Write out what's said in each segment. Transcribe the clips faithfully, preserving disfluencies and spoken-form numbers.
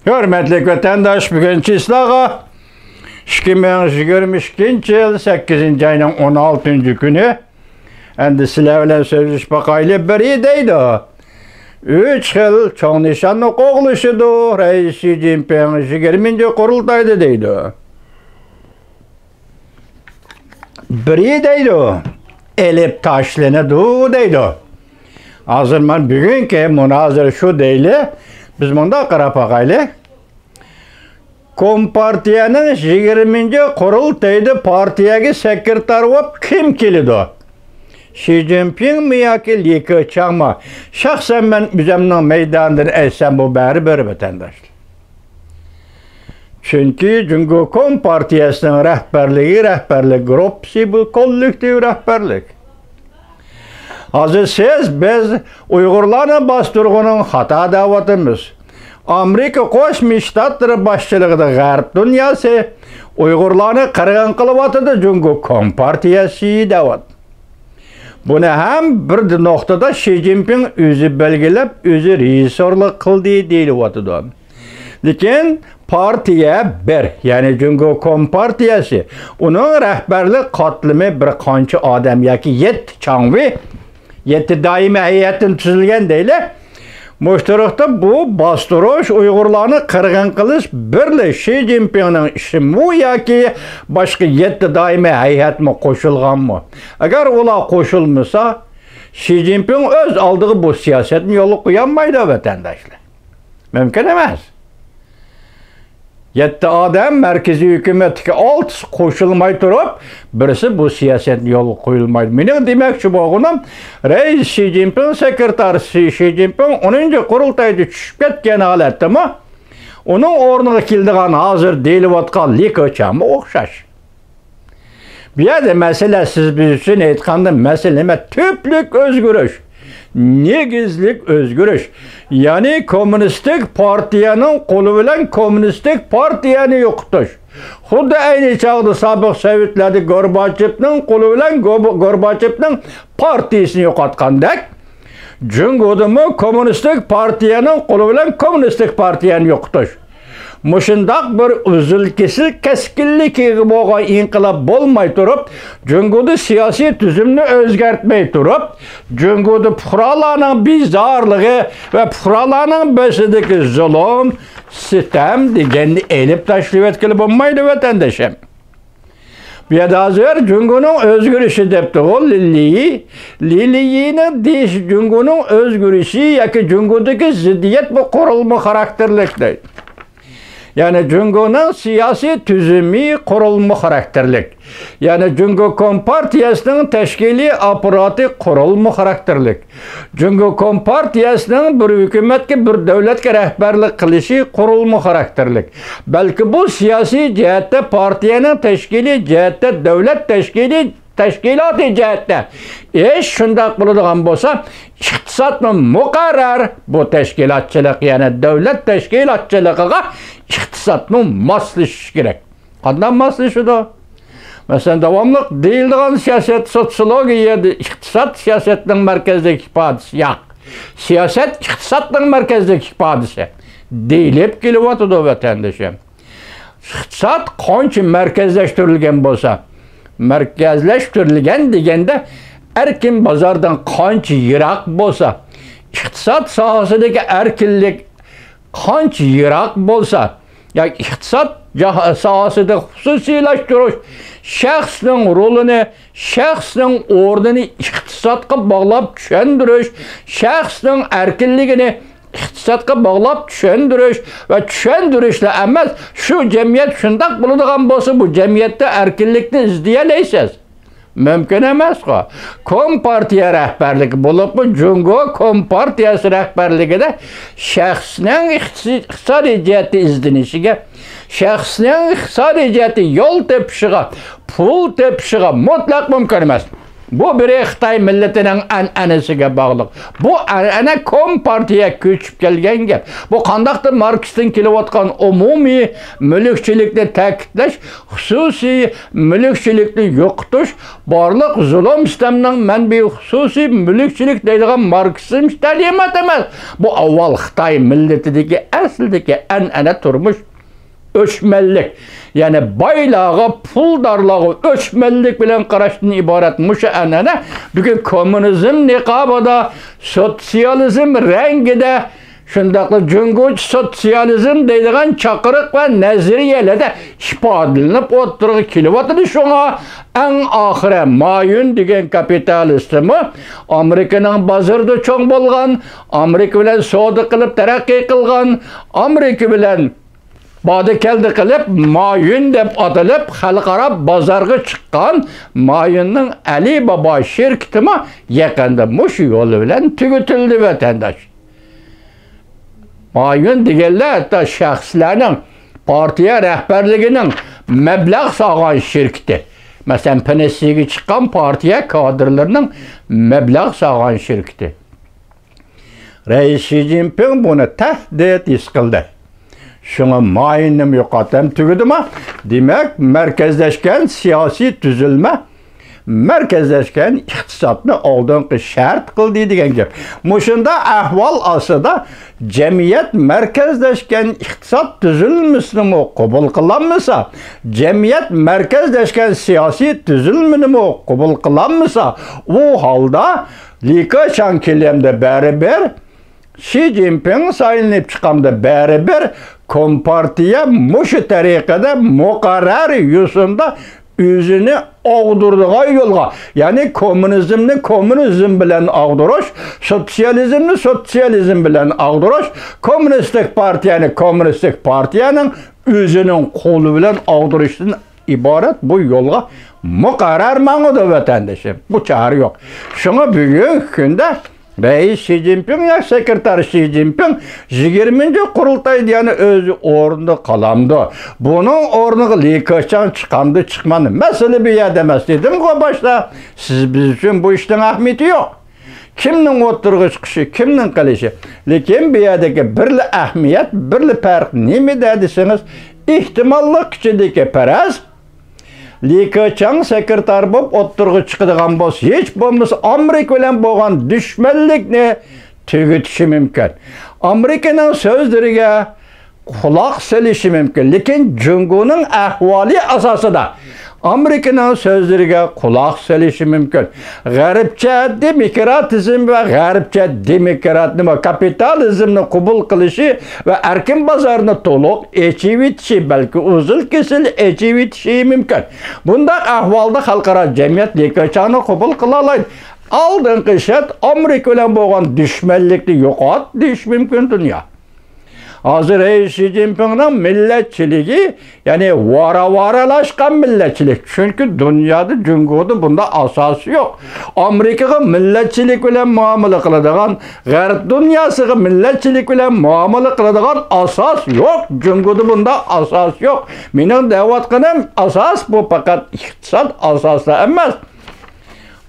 ھۆرمەتلىك ۋەتەنداش، بۈگۈن چىسلاغا ئىككى مىڭ يىگىرمە ئىككىنچى يىل سەككىزىنچى ئاينىڭ ئون ئالتىنچى كۈنى. ئەمدى سىلەر بىلەن سۆزلىشىپ باقايلى. بىرى دەيدۇ، ئۈچ خىل چوڭ نىشاننى قوغلىشىدۇ رەئىس شى جىنپىڭ يىگىرمىنچى قۇرۇلتايدا دەيدۇ. بىرى دەيدۇ، ئېلىپ تاشلىنىدۇ دەيدۇ. ھازىر مانا بۈگۈنكى مۇنازىرە شۇ دەيلى. بىز مۇنداق قاراپ باقايلى. كومپارتىيەنىڭ يىگىرمىنچى قۇرۇلتىيىدا پارتىيەگە سېكرېتار بولۇپ كىم كېلىدۇ؟ شى جىنپىڭمۇ ياكى لى كېچياڭمۇ؟ شەخسەن مەن ئۆزۈمنىڭ مەيدانىدىن ئېيتسام، بۇ بەرىبىر، ۋەتەنداشلار. چۈنكى جۇڭگو كومپارتىيەسىنىڭ رەھبەرلىكى، رەھبەرلىك گۇرۇپپىسى، بۇ كوللېكتىپ رەھبەرلىك. ھازىر سىز، بىز ئۇيغۇرلارنى باستۇرغىنىڭ خاتا دەۋاتىمىز. ئامېرىكا قوشما شتاتلىرى باشچىلىقىدا غەرب دۇنياسى ئۇيغۇرلارنى قىرغىن قىلىۋاتىدۇ، جۇڭگو كومپارتىيەسى دەۋاتىدۇ. بۇنى ھەم بىر نۇقتىدا شى جىنپىڭ ئۆزى بەلگىلەپ، ئۆزى رېژىسسورلۇق قىلدى دېيىلىۋاتىدۇ. لېكىن پارتىيە بىر، يەنى جۇڭگو كومپارتىيەسى، ئۇنىڭ رەھبەرلىك قاتلىمى بىر قانچە ئادەم ياكى يەتتە چاڭۋى، يەتتە دائىمىي ھەيئەتتىن تۈزۈلگەن دەيلى. مۇشۇ تۇرۇقتا بۇ باستۇرۇش، ئۇيغۇرلارنى قىرغىن قىلىش بىرلا شى جىنپىڭنىڭ ئىشىمۇ ياكى باشقا يەتتە دائىمىي ھەيئەتمۇ قوشۇلغانمۇ؟ ئەگەر ئۇلار قوشۇلمىسا، شى جىنپىڭ ئۆز ئالدىغا بۇ سىياسەتنى يولغا قويالمايدۇ، ۋەتەنداشلار. مۇمكىن ئەمەس. يەتتە ئادەم مەركىزىي ھۆكۈمەتتىكى ئالتىسى قوشۇلماي تۇرۇپ، بىرسى بۇ سىياسەتنى يولغا قويۇلمايدۇ. مېنىڭ دېمەكچى بولغىنىم، رەئىس شى جىنپىڭ، سېكرېتار شى، شى جىنپىڭ ئونىنچى قۇرۇلتايدا چۈشۈپ كەتكەن ھالەتتىمۇ، ئۇنىڭ ئورنىغا كېلىدىغان ھازىر دېيىلىۋاتقان لى كېچياڭمۇ ئوخشاش. بۇ يەردە مەسىلە، سىز بىز ئۈچۈن ئېيتقاندا، مەسىلە نېمە؟ تۈپلۈك ئۆزگىرىش، نېگىزلىك ئۆزگىرىش. يەنى كوممۇنىستىك پارتىيەنىڭ قولى بىلەن كوممۇنىستىك پارتىيەنى يوقىتىش. خۇددى ئەينى چاغدا سابىق سوۋېتلەردە گورباچېۋنىڭ قولى بىلەن گو-، گورباچېۋنىڭ پارتىيىسىنى يوقاتقاندەك، جۇڭگودىمۇ كوممۇنىستىك پارتىيەنىڭ قولى بىلەن كوممۇنىستىك پارتىيەنى يوقىتىش. مۇشۇنداق بىر ئۈزۈل-كېسىل كەسكىنلىكىگە بولغان ئىنقىلاب بولماي تۇرۇپ، جۇڭگودا سىياسىي تۈزۈمنى ئۆزگەرتمەي تۇرۇپ، جۇڭگودا پۇقرالارنىڭ بىزارلىقى ۋە پۇقرالارنىڭ بېشىدىكى زۇلۇم، سىتەم دېگەننى ئېلىپ تاشلىۋەتكىلى بولمايدۇ، ۋەتەندىشىم. بۇ يەردە ھازىر جۇڭگونىڭ ئۆزگىرىشى دەپتىغۇ، لى لىيى. لى لىيىنىڭ دېيىشى جۇڭگونىڭ ئۆزگىرىشى ياكى جۇڭگودىكى زىددىيەت بۇ قۇرۇلما خاراكتېرلىك دەيدۇ. يەنى جۇڭگونىڭ سىياسىي تۈزۈمى قۇرۇلما خاراكتېرلىك. يەنى جۇڭگو كومپارتىيەسىنىڭ تەشكىلىي ئاپپاراتى قۇرۇلما خاراكتېرلىك. جۇڭگو كومپارتىيەسىنىڭ بىر ھۆكۈمەتكە، بىر دۆلەتكە رەھبەرلىك قىلىشى قۇرۇلما خاراكتېرلىك. بەلكى بۇ سىياسىي جەھەتتە پارتىيەنىڭ تەشكىلىي جەھەتتە، دۆلەت تەشكىلىي، تەشكىلاتىي جەھەتتە ئىش شۇنداق بولىدىغان بولسا، ئىقتىسادمۇ مۇقەررەر بۇ تەشكىلاتچىلىق، يەنى دۆلەت تەشكىلاتچىلىقىغا ئىقتىسادمۇ ماسلىشىشى كېرەك. قانداق ماسلىشىدۇ؟ مەسىلەن، داۋاملىق دېيىلىدىغان سىياسەت سوتسىيولوگىيە، ئىقتىساد سىياسەتنىڭ مەركەزلىك ئىپادىسى ياق. سىياسەت ئىقتىسادنىڭ مەركەزلىك ئىپادىسى دېيىلىپ كېلىۋاتىدۇ، ۋەتەندىشىم. ئىقتىساد قانچە مەركەزلەشتۈرۈلگەن بولسا، مەركەزلەشتۈرۈلگەن دېگەندە، ئەركىن بازاردىن قانچە يىراق بولسا، ئىقتىساد ساھەسىدىكى ئەركىنلىك قانچە يىراق بولسا، ياكى ئىقتىساد جاھ-، ساھەسىدە خۇسۇسىيلاشتۇرۇش، شەخسنىڭ رولىنى، شەخسنىڭ ئورنىنى ئىقتىسادقا باغلاپ چۈشەندۈرۈش، شەخسنىڭ ئەركىنلىكىنى ئىقتىسادقا باغلاپ چۈشەندۈرۈش ۋە چۈشەندۈرۈشلا ئەمەس، شۇ جەمئىيەت شۇنداق بولىدىغان بولسا، بۇ جەمئىيەتتە ئەركىنلىكنى ئىزدىيەلەيسىز. مۇمكىن ئەمەسقۇ. كومپارتىيە رەھبەرلىكى بولۇپمۇ، جۇڭگو كومپارتىيەسى رەھبەرلىكىدە شەخسنىڭ ئىقتىسا-، ئىقتىسادىي جەھەتتە ئىزدىنىشىگە، شەخسنىڭ ئىقتىسادىي جەھەتتە يول تېپىشىغا، پۇل تېپىشىغا مۇتلەق مۇمكىن ئەمەس. بۇ بىرى خىتاي مىللىتىنىڭ ئەنئەنىسىگە باغلىق. بۇ ئەنئەنە كومپارتىيە كۆچۈپ كەلگەن گەپ. بۇ قانداقتۇر ماركستىن كېلىۋاتقان ئومۇمىي مۈلۈكچىلىكنى تەكىتلەش، خۇسۇسىي مۈلۈكچىلىكنى يوقىتىش، بارلىق زۇلۇم-سىتەمنىڭ مەنبىيى خۇسۇسىي مۈلۈكچىلىك دەيدىغان ماركسىزم تەلىمات ئەمەس. بۇ ئاۋۋال خىتاي مىللىتىدىكى ئەسلىدىكى ئەنئەنە تۇرمۇش ئۆچمەنلىك، يەنى بايلارغا، پۇلدارلارغا ئۆچمەنلىك بىلەن قاراشتىن ئىبارەت مۇشۇ ئەنئەنە بۈگۈن كوممۇنىزم نىقابىدا، سوتسىيالىزم رەڭگىدە، شۇنداقلا جۇڭگوچە سوتسىيالىزم دەيدىغان چاقىرىق ۋە نەزەرىيەلەردە ئىپادىلىنىپ ئوتتۇرىغا كېلىۋاتىدۇ. شۇڭا ئەڭ ئاخىرى مايۈن دېگەن كاپىتالىستمۇ ئامېرىكىنىڭ بازىرىدا چوڭ بولغان، ئامېرىكا بىلەن سودا قىلىپ تەرەققىي قىلغان، ئامېرىكا بىلەن بادا كەلدى قىلىپ، مايۈن دەپ ئاتىلىپ، خەلقئارا بازارغا چىققان مايۈننىڭ ئەلى بابا شىركىتىمۇ يېقىندا مۇشۇ يول بىلەن تۈگىتىلدى، ۋەتەنداش. مايۈن دېگەنلەر ھەتتا شەخسلەرنىڭ، پارتىيە رەھبەرلىكىنىڭ مەبلەغ سالغان شىركىتى. مەسىلەن، پېنسىيەگە چىققان پارتىيە كادىرلىرىنىڭ مەبلەغ سالغان شىركىتى. رەئىس شى جىنپىڭ بۇنى تەھدىت ھېس قىلدى. شۇڭا مايۈننىمۇ يوقاتتى ھەم تۈگىدىما؟ دېمەك، مەركەزلەشكەن سىياسىي تۈزۈلمە مەركەزلەشكەن ئىقتىسادنى ئالدىنقى شەرت قىلدى دېگەن گەپ. مۇشۇنداق ئەھۋال ئاستىدا جەمئىيەت مەركەزلەشكەن ئىقتىساد تۈزۈلمىسىنىمۇ قوبۇل قىلالمىسا، جەمئىيەت مەركەزلەشكەن سىياسىي تۈزۈلمىنىمۇ قوبۇل قىلالمىسا، ئۇ ھالدا لى كېچياڭ كېلەمدە بەرىبىر، شى جىنپىڭ سايلىنىپ چىقامدا بەرىبىر كومپارتىيە مۇشۇ تەرىقىدە مۇقەررەر يوسۇندا ئۆزىنى ئاغدۇرىدىغان يولغا، يەنى كوممۇنىزمنى كوممۇنىزم بىلەن ئاغدۇرۇش، سوتسىيالىزمنى سوتسىيالىزم بىلەن ئاغدۇرۇش، كوممۇنىستىك پارتىيەنى كوممۇنىستىك پارتىيەنىڭ ئۆزىنىڭ قولى بىلەن ئاغدۇرۇشتىن ئىبارەت بۇ يولغا مۇقەررەر ماڭىدۇ، ۋەتەندىشىم. بۇ چارە يوق. شۇڭا بۈگۈنكى كۈندە رەئىس شى جىنپىڭ ياكى سېكرېتار شى جىنپىڭ يىگىرمىنچى قۇرۇلتايدا يەنە ئۆز ئورنىدا قالامدۇ؟ بۇنىڭ ئورنىغا لى كېچياڭ چىقامدۇ، چىقمامدۇ؟ مەسىلە بۇ يەردە ئەمەس دېدىمغۇ باشتا. سىز بىز ئۈچۈن بۇ ئىشنىڭ ئەھمىيىتى يوق. كىمنىڭ ئوتتۇرىغا چىقىشى، كىمنىڭ قېلىشى. لېكىن بۇ يەردىكى بىرلا ئەھمىيەت، بىرلا پەرق نېمىدە دېسىڭىز، ئېھتىماللىق ئىچىدىكى پەرەز، لى كېچياڭ سېكرېتار بولۇپ ئوتتۇرىغا چىقىدىغان بولسا، ھېچ بولمىسا ئامېرىكا بىلەن بولغان دۈشمەنلىكنى تۈگىتىشى مۇمكىن. ئامېرىكىنىڭ سۆزلىرىگە قۇلاق سېلىشى مۇمكىن. لېكىن جۇڭگونىڭ ئەھۋالى ئاساسىدا ئامېرىكىنىڭ سۆزلىرىگە قۇلاق سېلىشى مۇمكىن. غەربچە دېموكراتىزم ۋە غەربچە دېموكرات، نېمە، كاپىتالىزمنى قوبۇل قىلىشى ۋە ئەركىن بازارنى تولۇق ئېچىۋېتىشى، بەلكى ئۇزۇن كېسىل ئېچىۋېتىشى مۇمكىن. بۇنداق ئەھۋالدا خەلقئارا جەمئىيەت لى كېچياڭنى قوبۇل قىلالايدۇ. ئالدىنقى شەرت، ئامېرىكا بىلەن بولغان دۈشمەنلىكنى يوقات دېيىش مۇمكىن دۇنيا. ھازىر رەئىس شى جىنپىڭنىڭ مىللەتچىلىكى، يەنى ۋارا-ۋارالاشقان مىللەتچىلىك. چۈنكى دۇنيادا، جۇڭگودا بۇنداق ئاساس يوق. ئامېرىكىغا مىللەتچىلىك بىلەن مۇئامىلە قىلىدىغان، غەرب دۇنياسىغا مىللەتچىلىك بىلەن مۇئامىلە قىلىدىغان ئاساس يوق. جۇڭگودا بۇنداق ئاساس يوق. مېنىڭ دەۋاتقىنىم ئاساس، بۇ پەقەت ئىقتىساد ئاساسلا ئەمەس.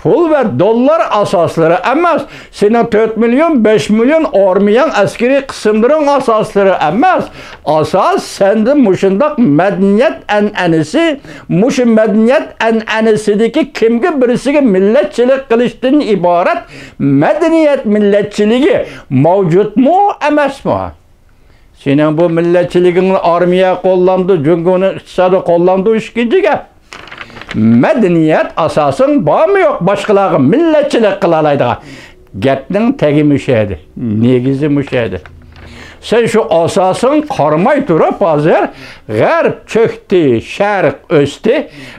پۇل ۋە دوللار ئاساسلىرى ئەمەس، سېنىڭ تۆت مىليون، بەش مىليون ئارمىيەڭ، ئەسكىرىي قىسىملىرىڭ ئاساسلىرى ئەمەس. ئاساس سەندە مۇشۇنداق مەدەنىيەت ئەنئەنىسى، مۇشۇ مەدەنىيەت ئەنئەنىسىدىكى كىمگە بىرسىگە مىللەتچىلىك قىلىشتىن ئىبارەت مەدەنىيەت مىللەتچىلىكى مەۋجۇتمۇ ئەمەسمۇ؟ سېنىڭ بۇ مىللەتچىلىكىڭنى ئارمىيە قوللامدۇ، جۇڭگونىڭ ئىقتىسادى قوللامدۇ، ئىككىنچى گەپ. مەدەنىيەت ئاساسىڭ بارمۇ يوق، باشقىلارغا مىللەتچىلىك قىلالايدىغان؟ گەپنىڭ تېگى مۇشۇ ئىدى، نېگىزى مۇشۇ ئىدى. سەن شۇ ئاساسىڭ قارماي تۇرۇپ، ھازىر غەرب چۆكتى، شەرق ئۆستى.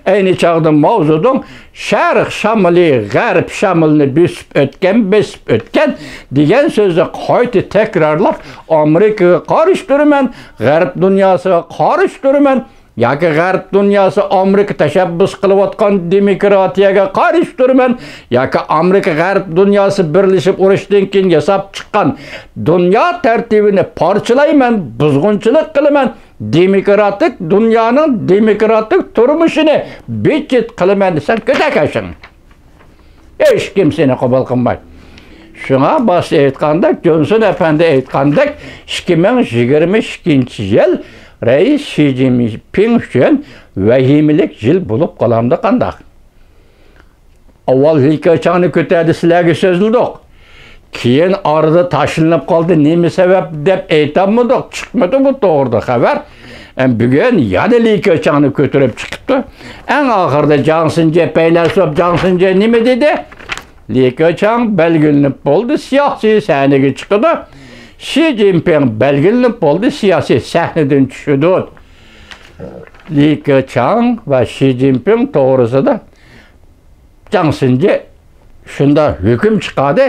ئەينى چاغدا ماۋزېدۇڭ شەرق شامىلى غەرب شامىلىنى بېسىپ ئۆتكەن، بېسىپ ئۆتكەن دېگەن سۆزنى قايتا تەكرارلاپ، ئامېرىكىغا قارشى تۇرىمەن، غەرب دۇنياسىغا قارشى تۇرىمەن ياكى غەرب دۇنياسى ئامېرىكا تەشەببۇس قىلىۋاتقان دېموكراتىيەگە قارشى تۇرىمەن ياكى ئامېرىكا غەرب دۇنياسى بىرلىشىپ ئۇرۇشتىن كېيىن ياساپ چىققان دۇنيا تەرتىپىنى پارچىلايمەن، بۇزغۇنچىلىق قىلىمەن، دېموكراتىك دۇنيانىڭ دېموكراتىك تۇرمۇشىنى بىتچىت قىلىمەن دېسەڭ، كۆتەكەشىڭ. ھېچكىم سېنى قوبۇل قىلمايدۇ. شۇڭا باشتا ئېيتقاندەك، جونسون ئەپەندى ئېيتقاندەك، ئىككى مىڭ يىگىرمە ئىككىنچى يىل رەئىس شى جىنپىڭ ئۈچۈن ۋەھىمىلىك يىل بولۇپ قالامدۇ قانداق؟ ئاۋۋال لى كېچاڭنى كۆتەردى، سىلەرگە سۆزلىدۇق. كېيىن ئارىدا تاشلىنىپ قالدى، نېمە سەۋەب دەپ ئېيتالمىدۇق، چىقمىدى بۇ توغرىدا خەۋەر. ئەم، بۈگۈن يەنە لى كېچاڭنى كۆتۈرۈپ چىقىپتۇ. ئەڭ ئاخىرىدا جاڭ سىنجې پەيلاسوپ، جاڭ سىنجې نېمە دېدى؟ لى كېچاڭ بەلگىلىنىپ بولدى، سىياسىي سەھنىگە چىقىدۇ. شى جىنپىڭ بەلگىلىنىپ بولدى، سىياسىي سەھنىدىن چۈشىدۇ. لى كېچاڭ ۋە شى جىنپىڭ توغرىسىدا جاڭ سىنجې شۇنداق ھۆكۈم چىقاردى.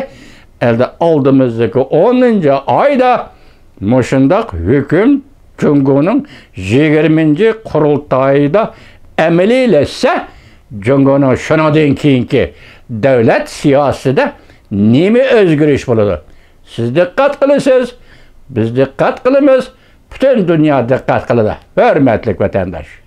ئەمدى ئالدىمىزدىكى ئونىنچى ئايدا مۇشۇنداق ھۆكۈم جۇڭگونىڭ يىگىرمىنچى قۇرۇلتايىدا ئەمەلىيلەشسە، جۇڭگونىڭ شۇنىڭدىن كېيىنكى دۆلەت سىياسىتىدە نېمە ئۆزگىرىش بولىدۇ؟ سىز دىققەت قىلىسىز، بىز دىققەت قىلىمىز، پۈتۈن دۇنيا دىققەت قىلىدۇ، ھۆرمەتلىك ۋەتەنداش.